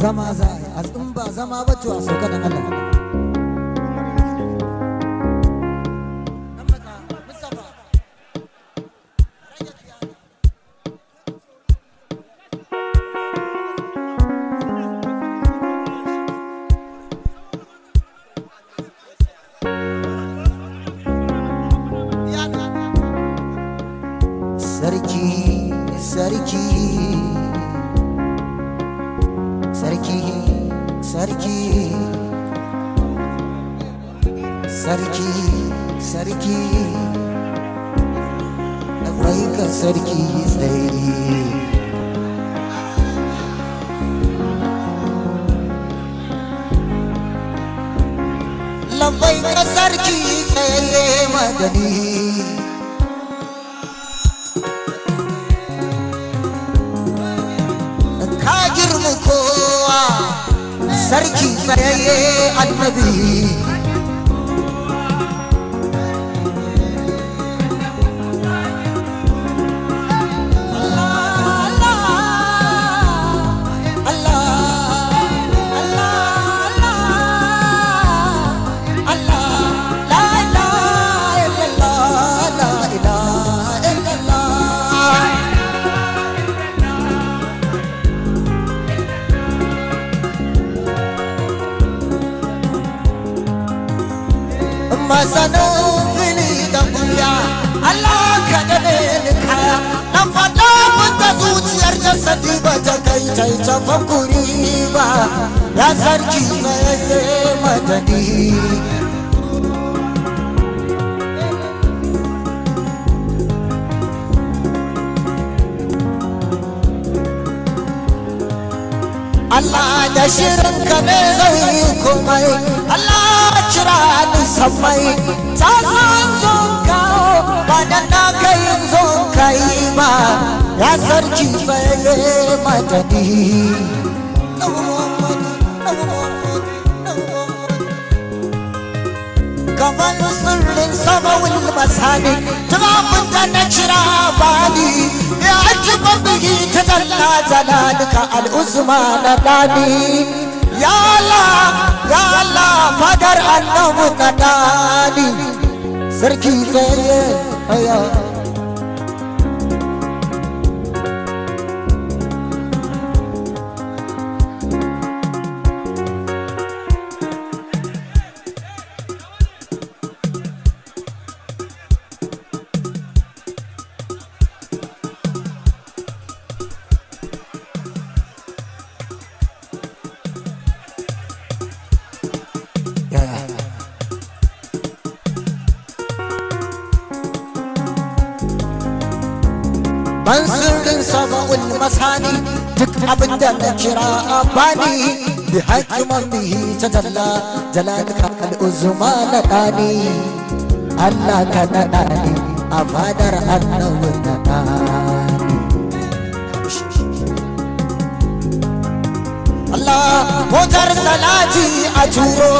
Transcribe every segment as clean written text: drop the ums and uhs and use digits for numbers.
Zama za a yi, in ba zama ba to a sauka da Allah. Sarki, sarki, sarki, sarki, sarki, sarki, labbaika sarki tsaye. Labbaika sarki tsaye madani. Ka girma kowa sarki tsayayye annabi. Masanin fili da buya, Allah ka dade ni kaya, na faɗa mun da zuciyar jasadi ba ta kai ta yi tafakuri ba, ya sarki tsayayye madani. Allah da shirin ka ne zai yi komai, Allah kira ni sammai, ta san zon kawo ba da na kai zon kai ba, ya sarki tsaye madani. Kamar sirrin samawul masani, turabin da na kira bani, ya ji babbi ta jalla jalalika al'uzma na dani. Ya Allah, ya Allah, fadar annabu na dani, sarki tsaye aya. Ban sirrin saba'ul masani, duk abin da na kira a bani, bi hakiman bihi ta jalla jalalika al'uzuma na dani. Allah ka naɗa ni a fadar annabi na dani. Allah motar salati a turo,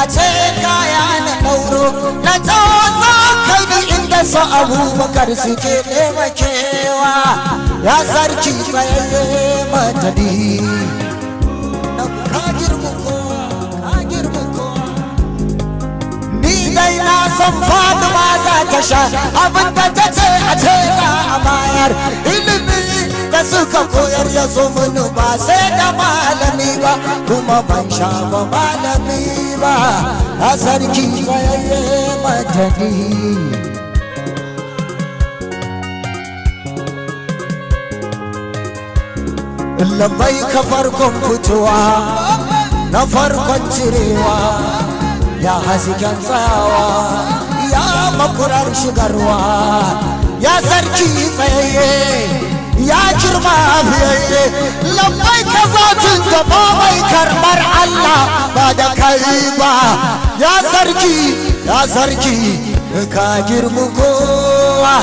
a ce kaya na ɗauro, na tawaza kai ni inda sa Abubakar suke taimakewa, ya sarki tsayayye madadi. Na ka girma kowa, ka girma kowa. Ni dai na san Fatima za ta sha abin da ta ce a ce za a bayar, ilimi da suka koyar ya zo mini ba sai da malami ba, kuma ban sha ba malami ba, a sarki tsayayye madadi. Lambai ka farkon fitowa, na farkon cirewa, ya hasken tsayawa, ya makurar shigarwa, ya sarki tsayayye, ya girma fiyayye, lambai ka zatin gaba mai karɓar Allah ba da kai ba, ya sarki, ya sarki, ka girma kowa.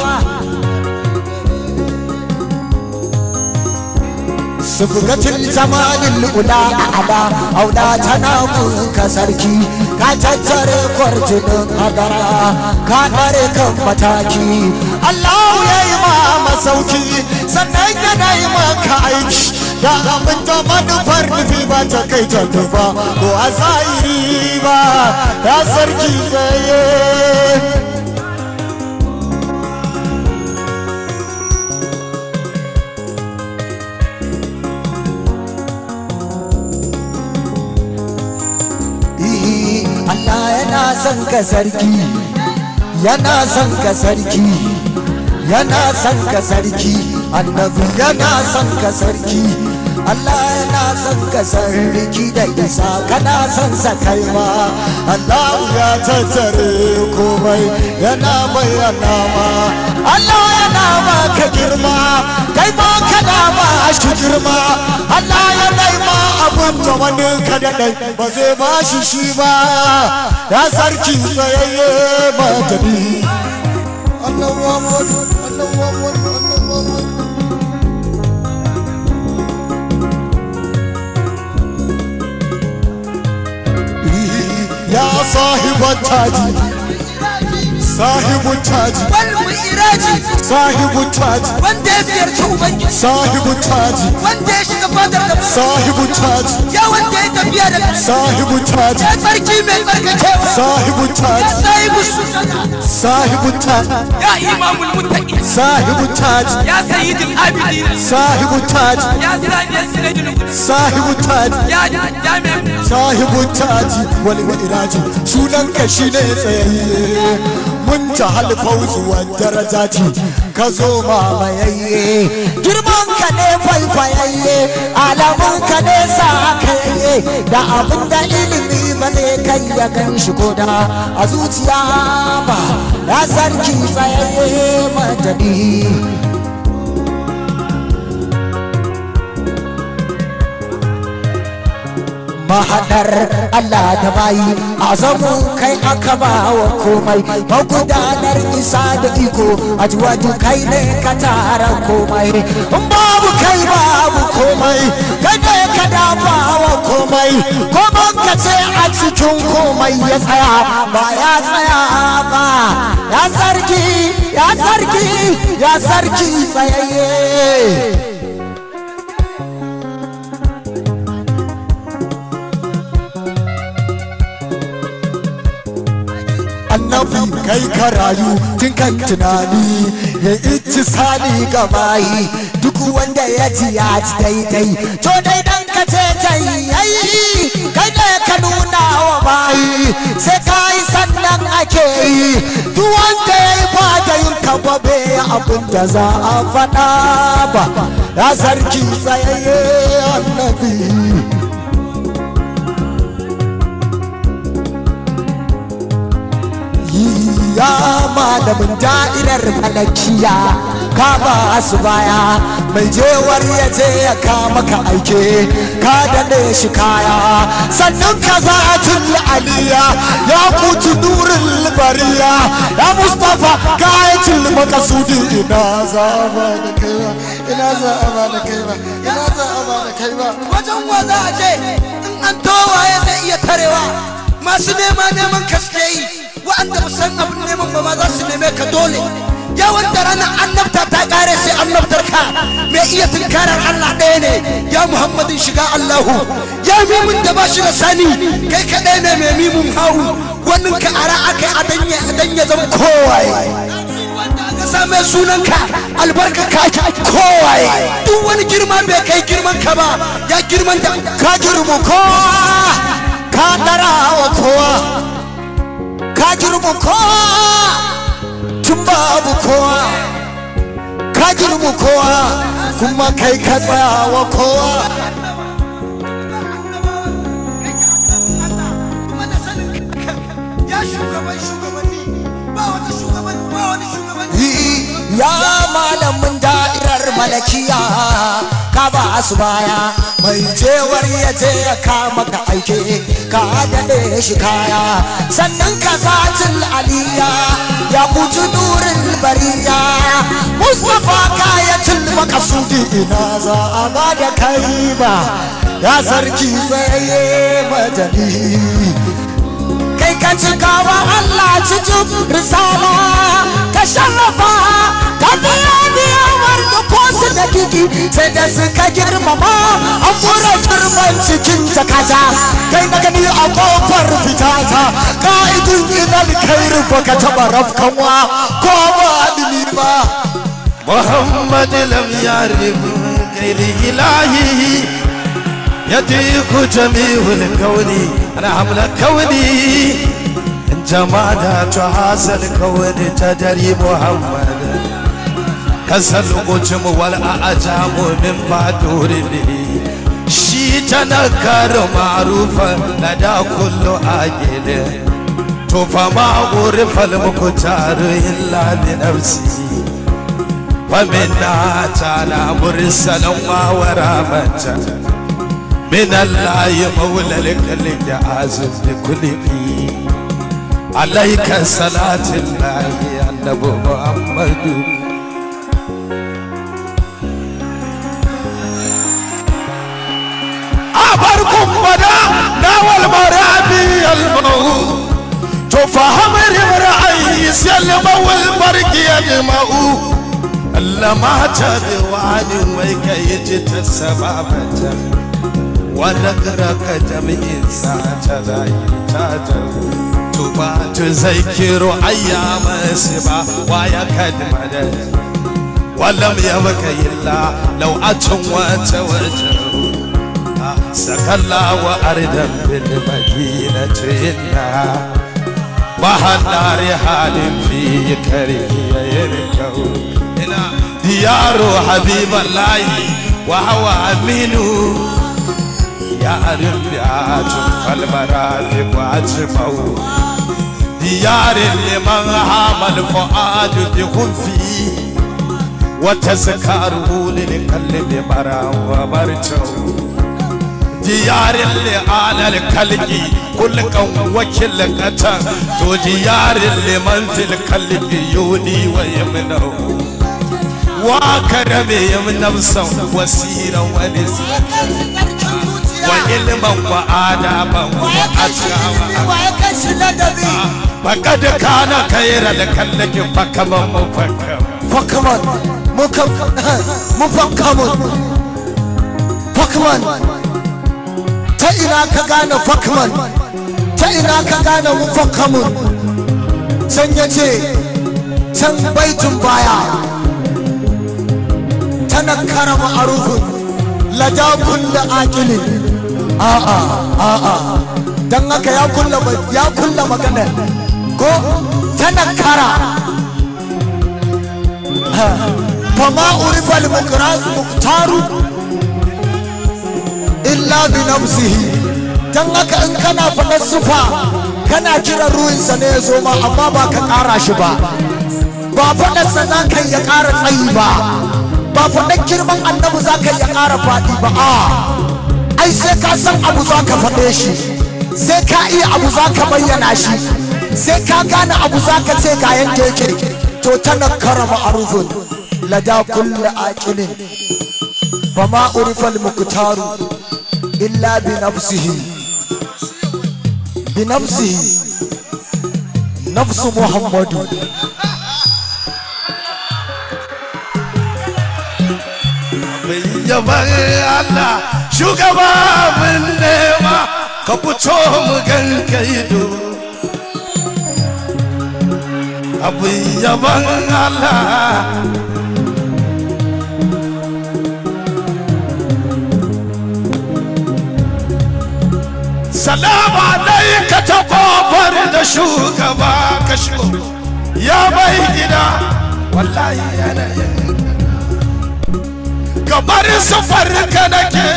Sufuratul zamanin ula ala aula tana ka sarki, ka tattare kwarjinin hadara, ka dare kan mataki. Allah ya yi ma masauki, sannan yana yi maka aiki, Da abin da manufar nufi ba ta kai ta tufa ko a zahiri ba, ya sarki tsaye. Allah yana son ka sarki, yana son ka sarki, yana son ka sarki, annabi yana son ka sarki. Allah yana son ka sarki da isa, kana son sa kai ma. Allah ya tattare komai yana bayyana ma. Allah yana maka girma, kai ma kana ba shi girma. Allah yana ma abun da wani ka daɗai ba zai ba shi shi ba, ya sarki tsayayye madadi. Allah Muhammadu, Allah Muhammadu, Allah Muhammadu. Ya sahiban taji, sahibun taji, wal mu'iraji, sahibun taji, wanda ya ziyarci ubangiji, sahibun taji, wanda ya shiga fadar da sahibun taji, ya wanda ya tafiya da sahibun taji, ya tsarki mai tsarkakewa, sahibun taji, ya sahibu sujada, sahibun taji, ya imamul muttaqin, sahibun taji, ya sayyidul abidin, sahibun taji, ya sayyidul sahibun taji, ya jami'a, sahibun taji wal mi'raji, sunan ka shine tsayayye. Mun ta halfauzu wa darajati, ka zo mamayayye. Girman ka ne faifayayye, alamun ka ne sa kayayye, da abin da ilimi ba zai kai ya gan shi ko da a zuciya ba, ya sarki tsayayye madadi. Mahaɗar Allah da bayi, azamu kai aka ba wa komai, magudanar isa da iko, ajuwaju kai ne ka tara komai. In babu kai babu komai, kai ne ka dafa wa komai, komai ka ce a cikin komai ya tsaya ba ya tsaya ba. Ya sarki, ya sarki, ya sarki tsayayye. Annabi kai ka rayu tun kan tunani ya ittisali ga bayi, duk wanda ya ji ya ji daidai, to daidan ka ce yayi, kai ne ka nuna wa bayi, sai ka yi sannan ake yi. Duk wanda ya yi ba da yin ka ba bai abin da za a faɗa ba, ya sarki tsayayye annabi. Ya malamin da'irar malakiya, ka ba su baya, mai jewar ya je ya kama ka aike, ka daɗe shi kaya. Sannan ka zatin aliya, ya kutu nurin bariya, ya Mustapha kayatul makasudi. Ina za a ba da kai ba, ina za a ba da kai ba, ina za a ba da kai ba. Wajen wa za a je in an towaye zai iya tarewa, masu nema neman kaske yi, wa'anda ba san abin neman ba ma za su neme ka dole. Ya wanda ranar annabta ta kare sai annabtar ka, mai iya tunkarar Allah ɗaya ne, ya Muhammadin shiga Allahu. Ya mimun da ba shi da sani, kai kaɗai ne mai mimun hawu, wannan ka ara aka yi a danya zama kowaye. Wanda aka same sunanka albarka ka kowaye. Duk wani girma bai kai girman ka ba, ya girman da ka girmu kowa, ka ɗara wa kowa, ka girmu kowa tun babu kowa, ka girmu kowa kuma kai ka tsaya wa kowa. Ya malamin da'irar malakiya, ka ba su baya, mai jewar ya je ya kama ka aike, ka daɗe shi kaya. Sannan ka zatin aliya, ya kuci nurin bariya, Mustapha kayatul makasudi. Ina za a ba da kai ba, ya sarki tsaye madani. Kai ka Ka cikawa Allah cikin risala ka sharafa ka biya biyawar da ko su da kiki sai da suka girmama an kura girman cikin jakata kai na gani a kofar fitata ka'idin ilal khair baka taba rafkanwa ko ba adili ba Muhammad lam yarif ghairi ilahi يضيق جميع الكون أنا حمل كوني إن جمادات هذا الكون تدري محمد كسل الأجم والأعجام من بعد به شي تنكر معروفا لدى كل عاقل فما عرف المختار إلا بنفسه فمنا تعالى مرسلا ورحمة من الله مولى الكل عازم لكل عليك صلاة الله النبي محمد أبركم بدا ناول مرابي الموت تفهم رأي سلم والبرق يجمعو لما تبواني ويكيت السبابة ونقرك جميع ساعة تبا تذكر أيام السبا ويكد مدد ولم يبك إلا لو أتم وتوجه سكلا وأردا بالمدينة إنا وهنا رحال في كره يركو ديار حبيب الله وهو أمين يا ربيعة فالمرافق أجمعوا ديار لمن هام الفؤاد بخفي وتذكاره للقلب مرا ومرجو ديار لآل الخلق كل قوم وكل قتل تو ديار لمن في الخلق يودي ويمنو وكرم يمنفسا وسيرا ونسيرا وعلما وآدابا وأشرا فقد كان خير الخلق فكما مفكم فكما مفكم فكما ta ina ka gane fakman ta ina ka gane mufakkamun can yace can baitin baya tanakkara ma'arufin lada kullu aqilin a'a a'a dan haka ya kulla magana ko tanakkara fama urifa al-muqraz muqtaru illa bi nafsihi dan haka in kana faɗar sufa kana kiran ruhinsa ne ya zo ma amma ba ka ƙara shi ba ba faɗarsa za ka ya ƙara tsayi ba ba faɗar girman annabi za ka ya ƙara faɗi ba a ai sai ka san abu za ka faɗe shi sai ka iya abu za ka bayyana shi sai ka gane abu za ka ce ga yadda yake to tanakkara ma'arufun lada kulli aqilin fama urifa al-muqtaru illa bi nafsihi bi nafsihi nafsu muhammadu yaban Allah shugaba mun nema ka fito mu ganka ido abin yaban Allah salama alaika ta kofar da shugaba ka shigo ya bai gida wallahi yanayin kamar safar ka nake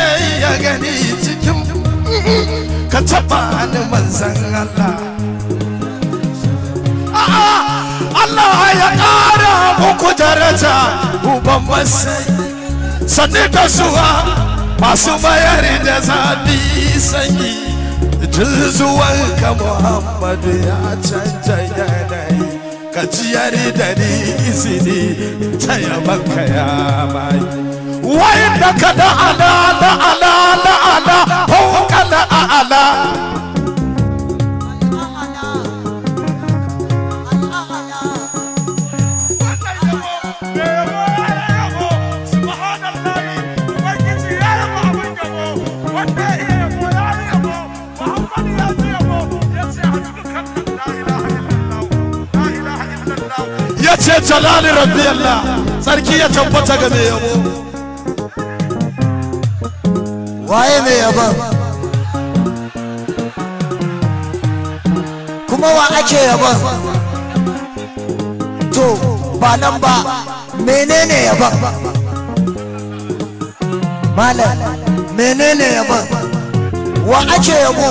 ya gani cikin ka taba ni manzan Allah a'a Allah ya ƙara muku daraja uban masai sanni da zuwa masu bayar da zafi sanyi tun zuwanka Muhammadu ya canja yanayi ka ciyar da ni izini ta yabanka ya mai وإنك لعلى لعلى لعلى فوق الأعلى Ce jalali rabbi Allah, sarki ya tabbata ga mai yabo. Waye mai yabon? Kuma wa ake yabon? To ba nan ba, menene yabon? Malam, menene yabon? Wa ake yabo?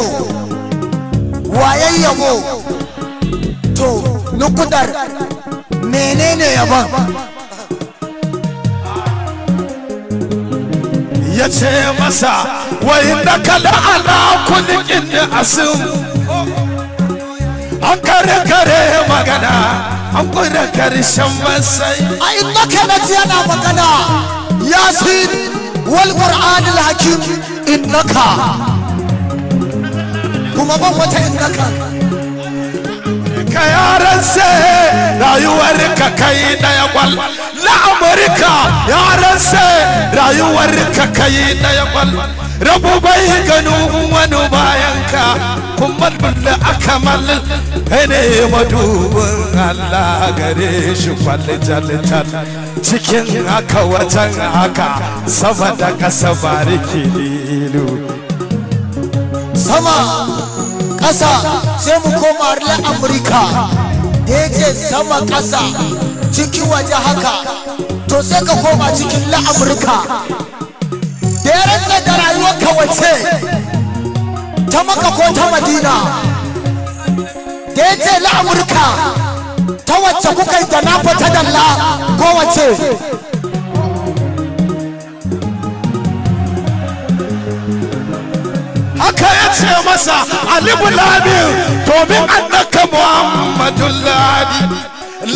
Waye yabo? To nukudar menene yabon? Ya ce masa wai na kala ala kulikin asim, an kare kare magana, an kure karshen masai. A innaka naji yana magana, Yasin wal Qur'anil Hakim, innaka kuma ban wata innaka. Ka yaran sai rayuwar ka kai daya kwal na Amurka, yaran sai rayuwar ka kai daya kwal, rabu bai gano wani bayan ka, kuma bulla akamal kai ne madubin Allah gare shi kwal jal jal, cikin haka wajen haka sama da kasa bariki lilu. Sama ƙasa sai mu koma la Amurka da ya ce sama ƙasa ciki waje haka, to sai ka koma cikin la Amurka da ya rantsa da rayuwar ka wace ta Makka ko ta Madina, da ya ce la Amurka ta wacce kuka yi da na fata dalla ko wace. Haka ya ce masa alibulamin domin annaka Muhammadullahi,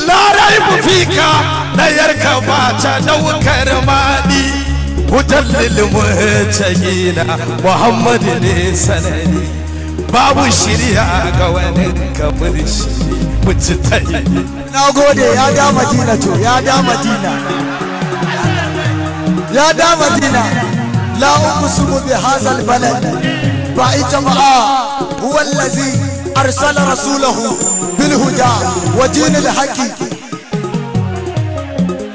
larai mufika na yarka ba ta daukar mani, hujjallil muhtagina Muhammadu ne sanani, babu shirya ga wani kamar shi mujtahidi. Na gode, ya da Madina, to ya da Madina, ya da Madina. La uqsimu bi hadha albalad ba jama'a, huwa allazi arsala rasulahu bil huda wa dinil haqi.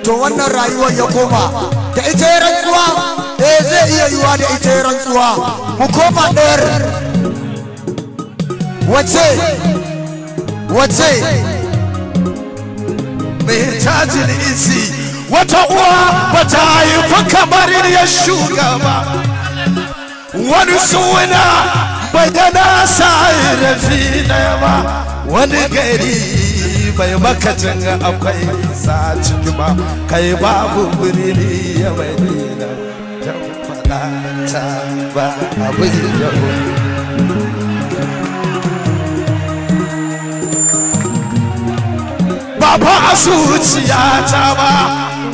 To wannan rayuwar ya koma da ita ya rantsuwa, eh zai iya yiwa da ita ya rantsuwa. Mu koma ɗayar wace wace mai tajin isi, wata uwa ba ta haifi kamar ya shugaba, wani suna bayyana sa rafi ɗaya ba, wani gari bai makacin akwai sa ciki ba, kai babu birni ya madina jan faɗa ta ba abin yabo. Ba fa a zuciyata ba,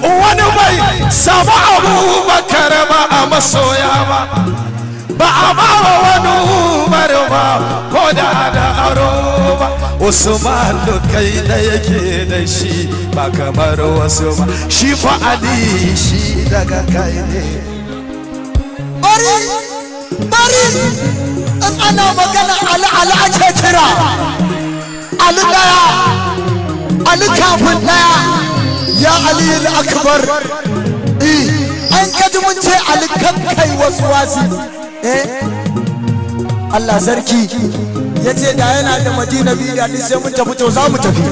wani bai samu Abubakar ba a masoya ba, ba a ba wa wani Umar ba ko da da aro ba, Usman kai da yake da shi ba kamar wasu ba, shi fa Ali shi daga kai ne. Bari bari in ana magana Ali, Ali ake kira, Ali daya, Ali kafin daya, ya Ali akbar. An kaji mun ce Ali kan kai wasu wasi. Allah sarki ya ce da yana da Madina biyu da sai mun tafi, to za mu tafi.